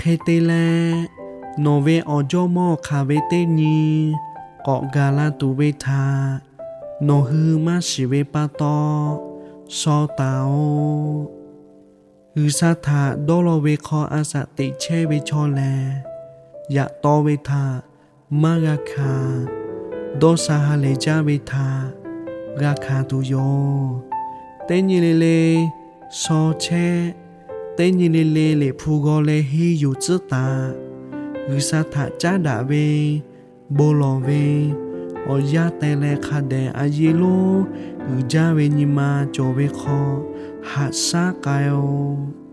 Hk'e te leh, nawˬ ve awˬ jawˇmawˇ hk'aˬ ve teˇ nyi k'awꞈ gaˬ la tuˬ ve htaꞈ nawˬ hui maˇ shiˍ ve pa taw, shaw taˍ-oꞈ. G'uiˬsha htaꞈ dawˇ law ve hk'aw a shaꞈ teꞈ chehˇ ve chaw lehˬ, yaꞈ taw ve htaꞈ maˇ g'a hkanˍ, dawˇ sha ha lehˬ jaˇ ve htaꞈ g'a hkanˍ tuˬ yoˬ. Teˇ nyi le le shaw chehˇ, teˇ nyi le le Liꞈ hpu g'aw leh henˇ yuˬ tcuhˉ taˍ. G'uiˬsha htaꞈ caˉ daꞈ ve, bon lawˬ ve, awˬ yanˇ teh leh hk'a dehꞈ a yeˇ lonˉ uiˍ jaˇ ve nyi ma cawˬ ve hk'aw, haꞈ shaˉ k'ai-oˬ.